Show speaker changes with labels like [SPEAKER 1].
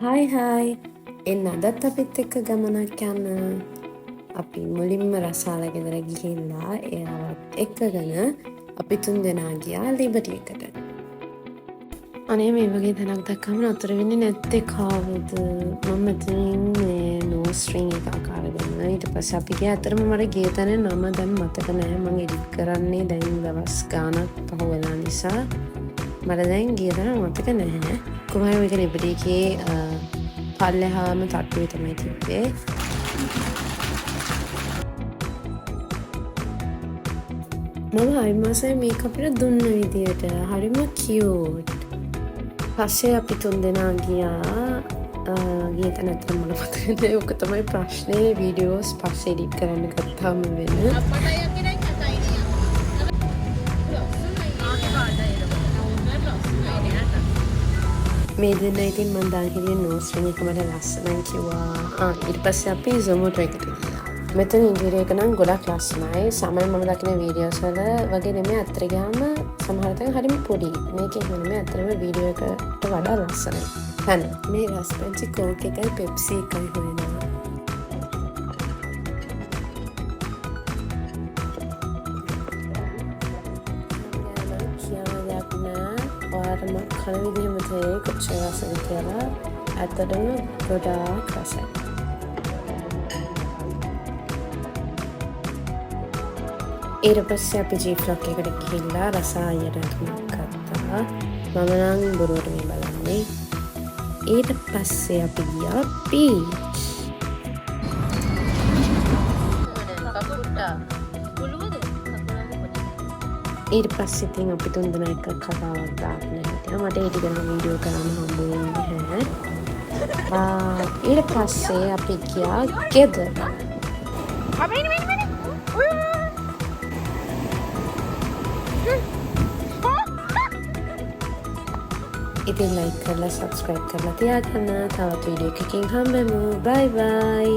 [SPEAKER 1] Hi hi, එන්න අදත් අපිත් එක්ක ගමනක් යන්න. අපි මුලින්ම රසාල ගෙදර ගිහිල්ලා එයාවත් එක්කගෙන අපි තුන් දෙනා ගියා ලිබර්ටි එකට. අනේ මේ වගේ තැනක් දැක්කම නතර වෙන්නේ නැත්තේ කවුද? මම මෙතනින් මේ නෝස් රින්ග් එකක් අරගෙන ඊට පස්සේ අපි ගියා. ඇත්තටම මට ගිය තැන නම දැන් මතක නෑ. මං එඩිට් කරන්නේ දැන් දවස් ගාණක් පහු වෙලා නිසා මට දැන් ගිය තැන මතක නැහැ. කොහොම හරි මේක ලිබර්ටි එකේ පල්ලෙහාම තට්ටුවේ තමයි තිබ්බේ. මම හරිම ආසයි මේක අපිට දුන්න විදියට. හරිම කියුට්. පස්සේ අපි තුන් දෙනා ගියා. ගිය තැන ඇත්තටම මට මතක නෑ. ඔක තමයි ප්‍රශ්නේ, වීඩියෝස් පස්සේ එඩිට් කරන්න ගත්තාම වෙන. මේ දෙන්න ඉතින් මං දාන් හිටියේ නෝස් රින්ග් එක මට ලස්සනයි කිව්වා. ඊට පස්සේ අපි සොමෝටෝ එකට ගියා. මෙතන ඉන්ටීරියර් එක නම් ගොඩක් ලස්සනයි. සාමාන්‍යයෙන් මම දකින වීඩියෝස් වල වගේ නෙමෙයි, අත්තර ගියාම සමහර තැන් හරිම පොඩි. මේක එහෙම නෙමෙයි, ඇත්තටම වීඩියෝ එකට වඩා ලස්සනයි. තැන. මේ රස්පැංචි කෝක් එකයි පෙප්සි එකයි හොයනවා. කියන්න දෙයක් නෑ. ඔයාලට මම කන විදිහම තේරෙයි කොච්චර රසද කියලා. ඇත්තටම ගොඩාක් රසයි. ඊට පස්සේ අපි ජී ෆ්ලොක් එකට ගිහිල්ලා රස අයියට තුනක් ගත්තා. මම නම් බොරුවට මේ බලන්නේ. ඊට පස්සේ අපි ගියා බීච්. ඊට පස්සේ ඉතින් අපි තුන් දෙනා එක්ක කතාවක් දාගෙන හිටියා. මට ඒ ටික නම් වීඩියෝ කරන්න හම්බ වෙන්නේ නැහැ. ඊට පස්සේ අපි ගියා ගෙදර. ඉතින් ලයික් කරලා සබ්ස්ක්‍රයිබ් කරලා තියාගන්න. තවත් වීඩියෝ එකකින් හම්බෙමු. බයි බයි.